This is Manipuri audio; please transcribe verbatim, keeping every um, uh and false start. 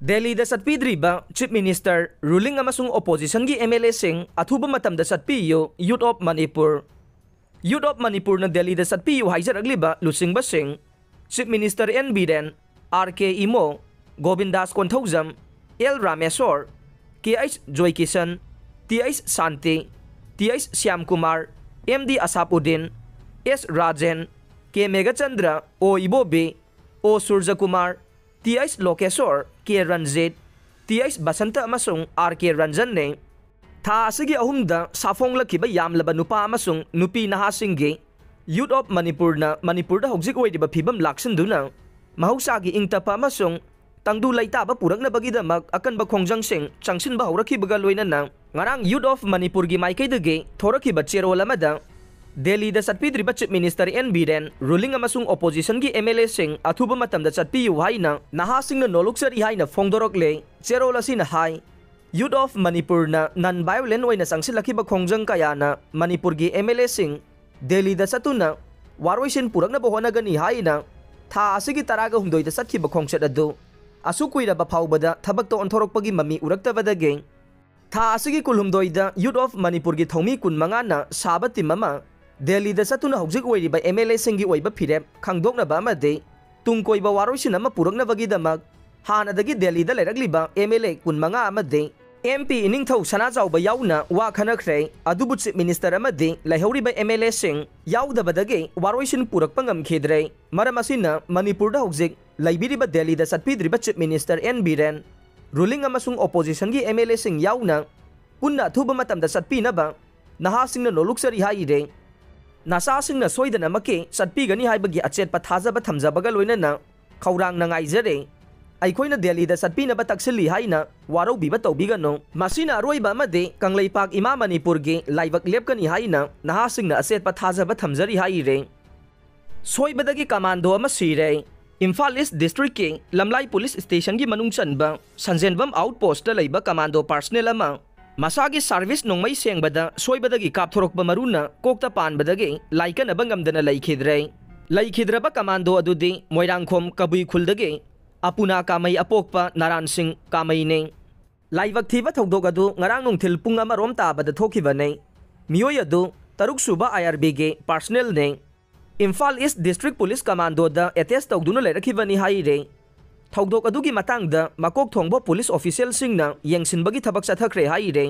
ꯗꯦꯜꯂꯤꯗ ꯆꯠꯄꯤꯗ꯭ꯔꯤꯕ Chief Minister, ruling ꯑꯃꯁꯨꯡ oppositionꯒꯤ MLAꯁꯤꯡ ꯑꯊꯨꯕ ꯃꯇꯝꯗ ꯆꯠꯄꯤꯌꯨ, Youth of Manipur꯫ Youth of Manipurꯅ ꯗꯦꯜꯂꯤꯗ ꯆꯠꯄꯤꯌꯨ ꯍꯥꯏꯖꯔꯛꯂꯤꯕ ꯂꯨꯆꯤꯡꯕꯁꯤꯡ, Chief Minister N Biren, R K Imo, ꯒꯣꯕꯤꯟꯗꯥꯁ Konthoujam, L Rameshwor, K H ꯖꯣꯏꯀꯤꯁꯟ, T H ꯁꯥꯟꯇꯤ, T H Shyamkumar, M D ꯑꯁꯥꯞꯎꯗꯤꯟ, S Rajen, K Meghachandra, O ꯏꯕꯣꯕꯤ, O ꯁꯨꯔꯖꯀꯨꯃꯥꯔ, T H ꯂꯣꯀꯦꯁꯣꯔ, K Ranjit, T H Basanta ꯑꯃꯁꯨꯡ R K ꯔꯟꯖꯟꯅꯤ꯫ ꯊꯥ ꯑꯁꯤꯒꯤ ꯑꯍꯨꯝꯗ ꯁꯥꯐꯣꯡꯂꯛꯈꯤꯕ ꯌꯥꯝꯂꯕ ꯅꯨꯄꯥ ꯑꯃꯁꯨꯡ ꯅꯨꯄꯤ ꯅꯍꯥꯁꯤꯡꯒꯤ Youth of Manipurꯅ ꯃꯅꯤꯄꯨꯔꯗ ꯍꯧꯖꯤꯛ ꯑꯣꯏꯔꯤꯕ ꯐꯤꯕꯝ ꯂꯥꯛꯁꯤꯟꯗꯨꯅ ꯃꯍꯧꯁꯥꯒꯤ ꯏꯪ ꯇꯞꯄ ꯑꯃꯁꯨꯡ ꯇꯪꯗꯨ ꯂꯩꯇꯥꯕ ꯄꯨꯔꯛꯅꯕꯒꯤꯗꯃꯛ ꯑꯀꯟꯕ ꯈꯣꯡꯖꯪꯁꯤꯡ ꯆꯪꯁꯤꯟꯕ ꯍꯧꯔꯛꯈꯤꯕꯒ ꯂꯣꯏꯅꯅ ꯉꯔꯥꯡ Youth of Manipurꯒꯤ ꯃꯥꯏꯀꯩꯗꯒꯤ ꯊꯣꯔꯛꯈꯤꯕ ꯆꯦꯔꯣꯜ ꯑꯃꯗ ꯗꯦꯜꯂꯤꯗ ꯆꯠꯄꯤꯗ꯭ꯔꯤꯕ Chief Minister N Biren, ruling ꯑꯃꯁꯨꯡ oppositionꯒꯤ MLAꯁꯤꯡ ꯑꯊꯨꯕ ꯃꯇꯝꯗ ꯆꯠꯄꯤꯌꯨ ꯍꯥꯏꯅ ꯅꯍꯥꯁꯤꯡꯅ ꯅꯣꯂꯨꯛꯆꯔꯤ ꯍꯥꯏꯅ ꯐꯣꯡꯗꯣꯔꯛꯂꯦ꯫ ꯆꯦꯔꯣꯜ ꯑꯁꯤꯅ ꯍꯥꯏ, Youth of Manipurꯅ non violent ꯑꯣꯏꯅ ꯆꯪꯁꯤꯜꯂꯛꯈꯤꯕ ꯈꯣꯡꯖꯪ ꯀꯌꯥꯅ ꯃꯅꯤꯄꯨꯔꯒꯤ MLAꯁꯤꯡ ꯗꯦꯜꯂꯤꯗ ꯆꯠꯇꯨꯅ ꯋꯥꯔꯣꯏꯁꯤꯟ ꯄꯨꯔꯛꯅꯕ ꯍꯣꯠꯅꯒꯅꯤ ꯍꯥꯏꯅ ꯊꯥ ꯑꯁꯤꯒꯤ ꯇꯔꯥꯒ ꯍꯨꯝꯗꯣꯏꯗ ꯆꯠꯈꯤꯕ ꯈꯣꯡꯆꯠ ꯑꯗꯨ ꯑꯁꯨꯛ ꯀꯨꯏꯔꯕ ꯐꯥꯎꯕꯗ ꯊꯕꯛꯇ ꯑꯣꯟꯊꯣꯔꯛꯄꯒꯤ ꯃꯃꯤ ꯎꯔꯛꯇꯕꯗꯒꯤ ꯊꯥ ꯑꯁꯤꯒꯤ ꯀꯨꯟꯍꯨꯝꯗꯣꯏꯗ Youth of Manipurꯒꯤ ꯊꯧꯃꯤ ꯀꯨꯟꯃꯉꯥꯅ ꯁꯥꯕ team ꯑꯃ ꯗꯦꯜꯂꯤꯗ ꯆꯠꯇꯨꯅ ꯍꯧꯖꯤꯛ ꯑꯣꯏꯔꯤꯕ MLAꯁꯤꯡꯒꯤ ꯑꯣꯏꯕ ꯐꯤꯔꯦꯞ ꯈꯪꯗꯣꯛꯅꯕ ꯑꯃꯗꯤ ꯇꯨꯡ ꯀꯣꯏꯕ ꯋꯥꯔꯣꯏꯁꯤꯟ ꯑꯃ ꯄꯨꯔꯛꯅꯕꯒꯤꯗꯃꯛ ꯍꯥꯟꯅꯗꯒꯤ ꯗꯦꯜꯂꯤꯗ ꯂꯩꯔꯛꯂꯤꯕ MLA ꯀꯨꯟꯃꯉꯥ ꯑꯃꯗꯤ MP ꯏꯅꯤꯡꯊꯧ ꯁꯅꯥꯖꯥꯎꯕ ꯌꯥꯎꯅ ꯋꯥ ꯈꯟꯅꯈ꯭ꯔꯦ꯫ ꯑꯗꯨꯕꯨ Chief Minister ꯑꯃꯗꯤ ꯂꯩꯍꯧꯔꯤꯕ MLAꯁꯤꯡ ꯌꯥꯎꯗꯕꯗꯒꯤ ꯋꯥꯔꯣꯏꯁꯤꯟ ꯄꯨꯔꯛꯄ ꯉꯝꯈꯤꯗ꯭ꯔꯦ꯫ ꯃꯔꯝ ꯑꯁꯤꯅ ꯃꯅꯤꯄꯨꯔꯗ ꯍꯧꯖꯤꯛ ꯂꯩꯕꯤꯔꯤꯕ ꯗꯦꯜꯂꯤꯗ ꯆꯠꯄꯤꯗ꯭ꯔꯤꯕ Chief Minister N Biren, ruling ꯑꯃꯁꯨꯡ oppositionꯒꯤ MLAꯁꯤꯡ ꯌꯥꯎꯅ ꯄꯨꯟꯅ ꯑꯊꯨꯕ ꯃꯇꯝꯗ ꯆꯠꯄꯤꯅꯕ ꯅꯍꯥꯁꯤꯡꯅ ꯅꯣꯂꯨꯛꯆꯔꯤ ꯍꯥꯏꯔꯦ꯫ ꯅꯆꯥꯁꯤꯡꯅ ꯁꯣꯏꯗꯅꯃꯛꯀꯤ ꯆꯠꯄꯤꯒꯅꯤ ꯍꯥꯏꯕꯒꯤ ꯑꯆꯦꯠꯄ ꯊꯥꯖꯕ ꯊꯝꯖꯕꯒ ꯂꯣꯏꯅꯅ ꯈꯧꯔꯥꯡꯅ ꯉꯥꯏꯖꯔꯦ꯫ ꯑꯩꯈꯣꯏꯅ ꯗꯦꯜꯂꯤꯗ ꯆꯠꯄꯤꯅꯕ ꯇꯛꯁꯤꯜꯂꯤ ꯍꯥꯏꯅ ꯋꯥꯔꯧꯕꯤꯕ ꯇꯧꯕꯤꯒꯅꯨ꯫ ꯃꯁꯤꯅ ꯑꯔꯣꯏꯕ ꯑꯃꯗꯤ ꯀꯪꯂꯩꯄꯥꯛ ꯏꯃꯥ ꯃꯅꯤꯄꯨꯔꯒꯤ ꯂꯥꯏꯕꯛ ꯂꯦꯞꯀꯅꯤ ꯍꯥꯏꯅ ꯅꯍꯥꯁꯤꯡꯅ ꯑꯆꯦꯠꯄ ꯊꯥꯖꯕ ꯊꯝꯖꯔꯤ ꯍꯥꯏꯔꯦ꯫ ꯁꯣꯏꯕꯗꯒꯤ commando ꯑꯃ ꯁꯤꯔꯦ꯫ ꯏꯝꯐꯥꯜ East Districtꯀꯤ ꯂꯝꯂꯥꯏ Police Stationꯒꯤ ꯃꯅꯨꯡ ꯆꯟꯕ ꯁꯟꯖꯦꯟꯕꯝ outpostꯇ ꯂꯩꯕ commando personnel ꯑꯃ ꯃꯁꯥꯒꯤ service ꯅꯣꯡꯃꯩ ꯁꯦꯡꯕꯗ ꯁꯣꯏꯕꯗꯒꯤ ꯀꯥꯞꯊꯣꯔꯛꯄ ꯃꯔꯨꯅ ꯀꯣꯛꯇ ꯄꯥꯟꯕꯗꯒꯤ ꯂꯥꯏꯀꯠꯅꯕ ꯉꯝꯗꯅ ꯂꯩꯈꯤꯗ꯭ꯔꯦ꯫ ꯂꯩꯈꯤꯗ꯭ꯔꯕ commando ꯑꯗꯨꯗꯤ ꯃꯣꯏꯔꯥꯡꯈꯣꯝ ꯀꯕꯨꯏ ꯈꯨꯜꯗꯒꯤ ꯑꯄꯨꯅꯥ ꯀꯥꯃꯩ ꯑꯄꯣꯛꯄ ꯅꯥꯔꯥꯟ ꯁꯤꯡ ꯀꯥꯃꯩꯅꯤ꯫ ꯂꯥꯏꯕꯛ ꯊꯤꯕ ꯊꯧꯗꯣꯛ ꯑꯗꯨ ꯉꯔꯥꯡ ꯅꯨꯡꯊꯤꯜ ꯄꯨꯡ ꯑꯃꯔꯣꯝ ꯇꯥꯕꯗ ꯊꯣꯛꯈꯤꯕꯅꯤ꯫ ꯃꯤꯑꯣꯏ ꯑꯗꯨ ꯇꯔꯨꯛ ꯁꯨꯕ ꯑꯥꯏ ꯑꯥꯔ ꯕꯤꯒꯤ ꯄꯥꯔꯁꯅꯦꯜꯅꯤ꯫ ꯏꯝꯐꯥꯜ ꯏꯁ ꯗꯤꯁꯇ꯭ꯔꯤꯛ ꯄꯨꯂꯤꯁ ꯀꯃꯥꯟꯗꯣꯗ ꯑꯦꯇꯦꯁ ꯇꯧꯗꯨꯅ ꯂꯩꯔꯛꯈꯤꯕꯅꯤ ꯍꯥꯏꯔꯦ꯫ ꯊꯧꯗꯣꯛ ꯑꯗꯨꯒꯤ ꯃꯇꯥꯡꯗ ꯃꯀꯣꯛ ꯊꯣꯡꯕ ꯄꯨꯂꯤꯁ ꯑꯣꯐꯤꯁꯤꯌꯦꯜꯁꯤꯡꯅ ꯌꯦꯡꯁꯤꯟꯕꯒꯤ ꯊꯕꯛ ꯆꯠꯊꯈ꯭ꯔꯦ ꯍꯥꯏꯔꯦ꯫